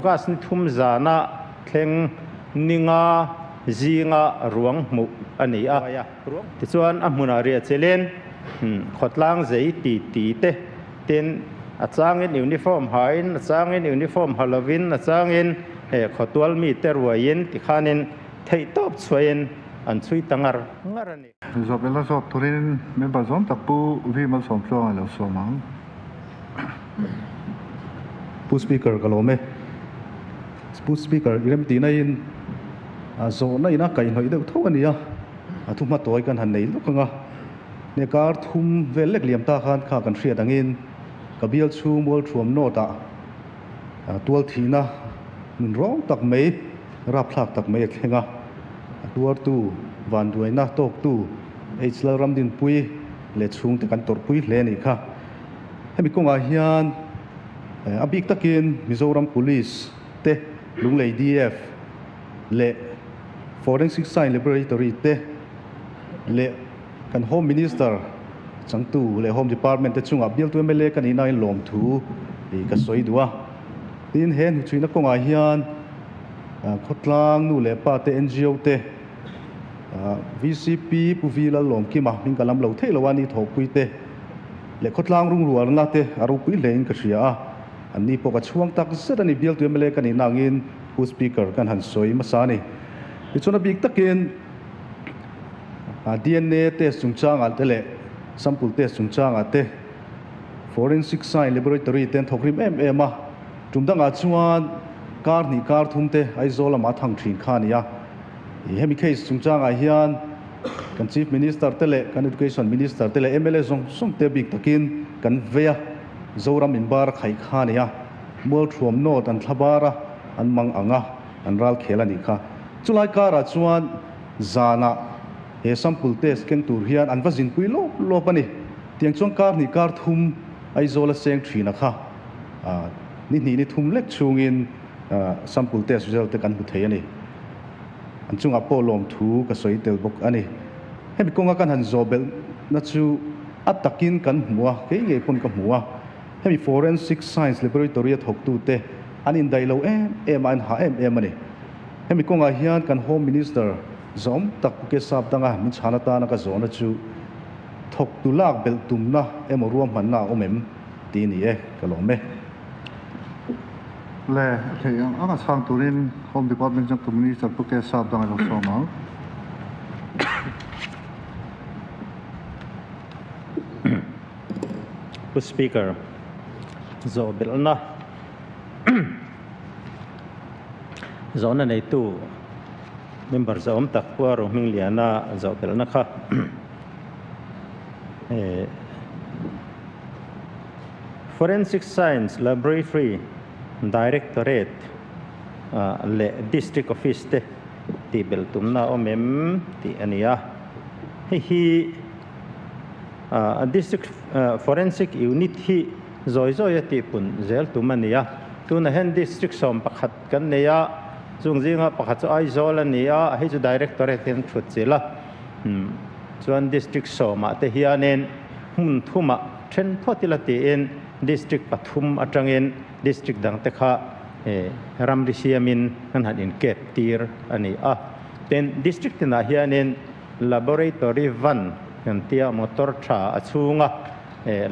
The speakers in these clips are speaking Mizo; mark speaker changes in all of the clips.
Speaker 1: August ni thum zana thleng ninga zinga ruang hmuh a ni a. Tichuan a hmunah riah chelin khawtlang zei ti ti te tin a changin uniform hain, a changin uniform ha lovin, a changin khawtual mite ruaiin tikhanin theihtawp chhuahin an chhui ta ngar ngar a ni.
Speaker 2: Zawp ela zawp turin member zawm tak Pu Vi Malsawmtluanga lo sawm ang.
Speaker 3: Pu Speaker ka lawm e. Pu Speaker i rem tihna in zawhna ina kaihhnawih deuh tho a ni a, a thu hmatawi kan han nei lawk ang a. Nia kar thum vel lek liam ta khan kha kan hriat angin ka bial chhung Mualthuam North ah tual thihna nun rawng tak mai, rapthlak tak mai a thleng a. A tuartu, vanduaina tawktu H Lalramdinpui leh chhungte kan tawrhpui hle a nih kha. Hemi kawngah hian a bik takin Mizoram Police te, Lunglei DF leh Forensic Science Laboratory te leh kan Home Minister changtu leh Home Department te chungah bialtu mla ka nihnain lawmthu ka sawi duh a. Tin, he hnuchhuihna kawngah hian khawtlang nu leh pa te, ngo te, VCP Pu Vi Lallawmkima hming ka lam lo theih lo a ni thawhpui te leh khawtlang rungrualna te a ropui hlein ka hria a, an ni pawh ka chhuang tak zet a ni. Bialtu mla ka nihna angin Pu Speaker kan han sawi hmasa a ni. Tichuan a bik takin DNA test chungchangah te leh sample test chungchangah te Forensic Science Laboratory te an thawk rim em em a, tum dangah chuan kar hnih kar thum te Aizawl lamah a thang thin kha a ni a. Hemi case chungchangah hian kan Chief Minister te leh kan Education Minister te leh mla zawng zawng te bik takin kan vei a, Zoram inbar a khaih kha a ni a, Mualthuam North an thla bar a, an mang ang a, an ral khel a nih kha. Chulai karah chuan zanah he sample test keng tur hian an va zinpui lawp lawp a ni. Tiang chuan kar hnih kar thum Aizawl a seng thin a kha ni hnih ni thum lek chhungin sample test result te kan hmu thei a ni. An chungah pawh lawmthu ka sawi tel bawk a ni. Hemi kawnga kan han zawh belh na chu a takin kan hmu a, kei ngei pawn ka hmu a. Hemi Forensic Science Laboratory a thawktu te an indaih lo em em a, an hah em em a ni. Hemi kawngah hian kan Home Minister zawm tak Pu Kesap danga min chhan atana ka zawhna chu Thawktu lak belh tumna emaw ruahmanna a awm em? Tih a ni e, ka lawm e.
Speaker 2: Le, a theih ang ang a chhang turin Home Department chuan Pu Minister Pu Kesap dang a lo sawm ang.
Speaker 1: Pu Speaker, zawh belhna zawhna neitu Member zahawm tak Pu Aro Hmingliana zawh belhna kha Forensic Science Laboratory Directorate leh District Office te tih belh tumna a awm em tih a ni a. Hei hi District Forensic Unit hi zawi zawi a tihpun zel tum a ni a. Tunah hian District 11 kan nei a, chung zinga pakhat chu Aizawl a ni a, hei chu Directorate hian thut chilh a. Chuan District sawmah te hianin hmun thumah then phawt ila tiin District pathum atangin District dangte kha ramri siamin kan han inkep tir a ni a. Tin, District tinah hianin Laboratory van kan tia motor tha a chhunga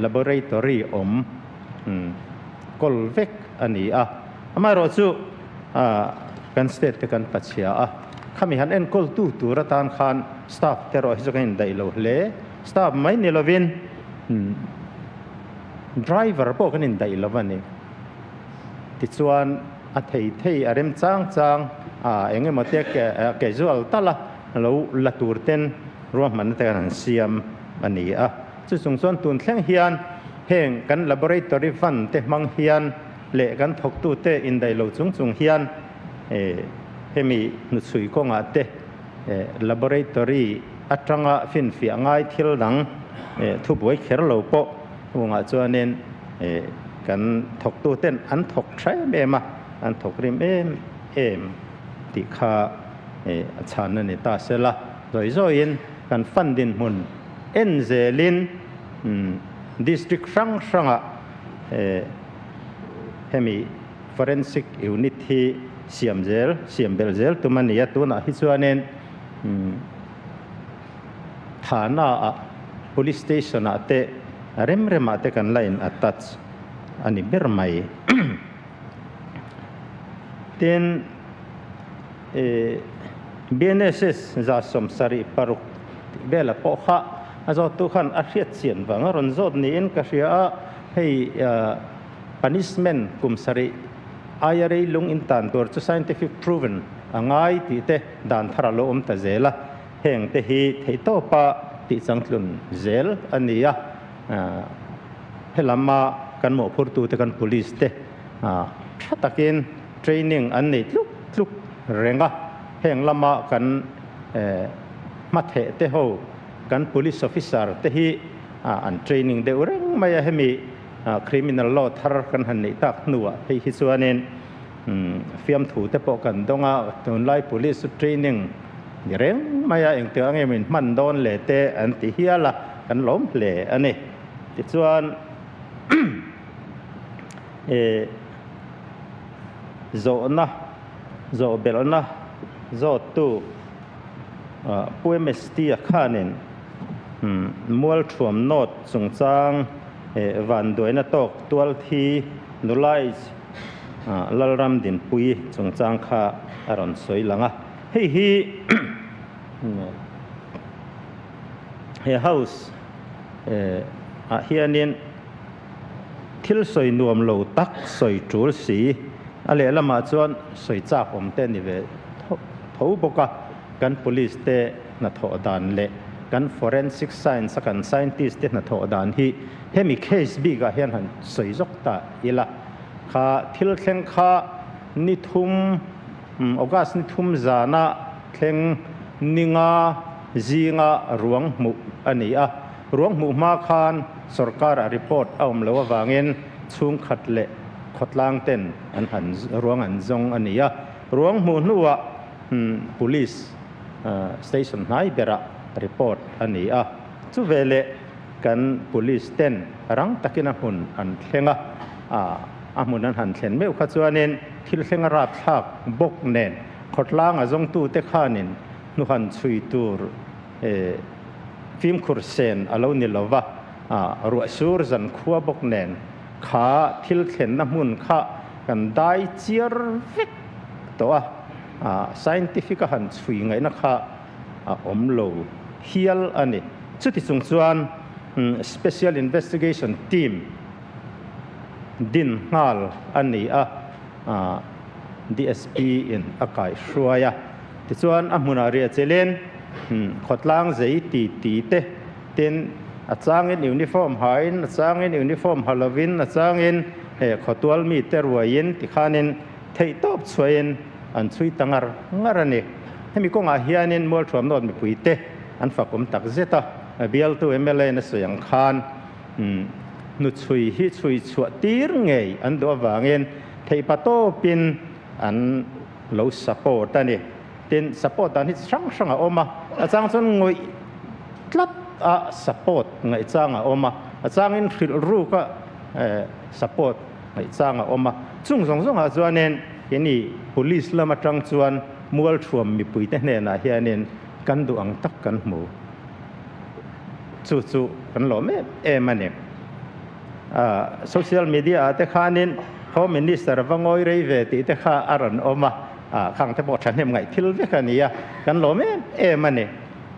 Speaker 1: laboratory awm kawl vek a ni a. Amaherawh chu kan state te kan pachhia a, khami han enkawl tu tur atan khan staff te erawh hi chu kan indaih lo hle. Staff mai ni lovin driver pawh kan indaih lo a ni. Tichuan a thei thei a rem chang chang a eng emaw te casual tal a lo la tur ten ruahmanna te kan han siam a ni a. Chu chung chuan tun thleng hian heng kan laboratory van te hmang hian leh kan thawktute indaih lo chung chung hian hemi hnuchhui kawngah te laboratory atanga finfiah ngai thil dang thubuai kher lo pawh hungah chuanin kan thawktuten an thawk tha em em a, an thawk rim em em tih kha a chhan a ni ta sela. Zawi zawiin kan fund dinhmun en zelin district hrang hrangah hemi Forensic Unit hi siam zel, siam belh zel tum a ni a, tunah hi chuanin Thana ah Police Station ah te rem rem ah te kan la in attach a ni ber mai. Tin, BNSS 76 tih vela pawh kha a zawttu khan a hriat chian vang a rawn zawt niin ka hria a, hei punishment kum sarih aia rei lung in tan tur chu scientific proven a ngai tih te dan thar a lo awm ta zel a, heng te hi theihtawpa tih changtlun zel a ni a, helama kan mawhphurtute kan police te tha takin training an nei tluk tluk reng a, heng lama kan hmatheh te ho kan police officer te hi an training deuh reng mai a, hemi criminal law thar kan han neih tak hnuah phei hi chuanin fiamthu te pawh kan dawng a, tunlai police chu training ni reng mai a, engtiang ang em in hman dawn le te an ti hial a, kan lawm hle a ni. Tichuan zawhna, zawhbelhna zawttu Pu MST-a khanin Mualthuam North chungchang vanduaina tawk tualthi nulai Lalram Dinpui chungchang kha a rawn sawi lang a. Hei hi he house ah hianin Thil sawi nuam lo tak sawi tul si, a lehlamah chuan sawi chak awm te ni ve tho bawk a, kan police te hnathawh dan leh kan forensic science a kan scientist te hnathawh dan hi hemi case bikah hian han sawi zawk ta ila. Kha thil thleng kha ni thum, August ni thum zana thleng ninga zinga ruang hmuh a ni a. Ruang hmuh hma khan sorkar-ah report a awm loh avangin chhungkhat leh khawtlang ten an han ruang an zawng a ni a. Ruang hmuh hnuah Police station hnai berah report a ni a. Chuveleh kan Police ten rang takin a hmun an thleng a, a hmun an han thlen meuh kha chuanin thil thleng a rapthlak bawk nen khawtlang a zawngtute khanin hnuhan chhui tur Fimkhur sen a lo ni lo va, ruah sur zan khua bawk nen kha thil thlenna hmun kha kan dai chiar vek tawh a, scientific a han chhui ngaihna kha a awm lo hial a ni. Chuti chung chuan Special Investigation Team din nghal a ni a, DSP in a kaihhruai a. Tichuan a hmunah riah chelin khawtlang zei ti ti te tin a changin uniform hain, a changin uniform ha lovin, a changin khawtual mi te ruaiin tikhanin theihtawp chhuahin an chhui ta ngar ngar a ni. Hemi kawngah hianin Mualthuam North mipui te an fakawm tak zet a, bialtu mla in a sawi ang khan hnuchhui hi chhui chhuah tir ngei an duh avangin theihpa tawpin an lo support a ni. Tin, support dan hi chi hrang hrang a awm a, a chang chuan ngawih tlat a support ngaihchang a awm a, a changin hrilh ruk a support ngaihchang a awm a. Chung zawng zawngah chuanin keini police lam atang chuan Mualthuam mipuite hnenah hianin kan duh ang tak kan hmu. Chu chu kan lawm em em a ni. Social media ah te khanin Home Minister va ngawi rei ve tih te kha a rawn awm a, khang te pawh thahnem ngaih thil vek a ni a, kan lawm em em a ni.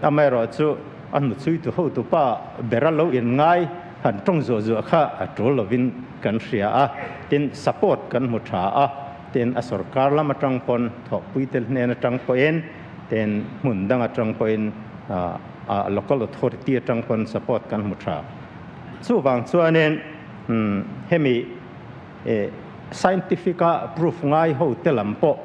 Speaker 1: Amaherawh chu a hnuchhui tu hotu pa bera lo in ngai han tawng zuah zuah kha a tul lovin kan hria a, tin support kan hmu tha a, tin a sorkar lam atang pawn thawhpui tel hnen atang pawhin tin hmun dang atang pawhin local authority atang pawn support kan hmu tha. Chuvang chuanin hemi scientific a proof ngai ho te lam pawh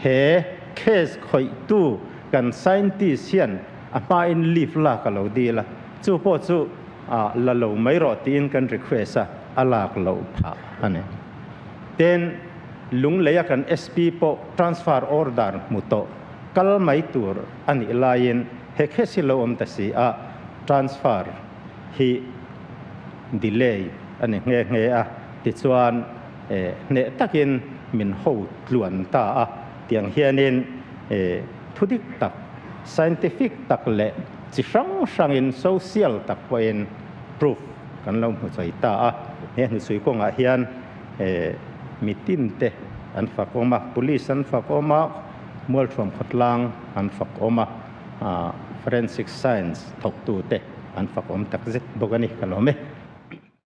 Speaker 1: he case khawihtu kan scientist hian a hmain leave lak a lo dil a, chu pawh chu la lo mai rawh tiin kan request a, a lak loh phah a ni. Tin, Lungleia kan SP pawh transfer order hmu tawh kal mai tur a nih laiin he case hi lo awm ta si a, Transfer hi delay a ni nghe nghe a, tichuan hneh takin min ho tluan ta a. Tiang hianin thudik tak, scientific tak leh chi hrang hrangin social tak pawhin proof kan lo hmu chai ta a. He hnuchhui kawngah hian mitin te an fak awm a, police an fak awm a, Mualthuam khawtlang an fak awm a, forensic science thawktu te an fak awm tak zet bawk a ni. Ka lawm e.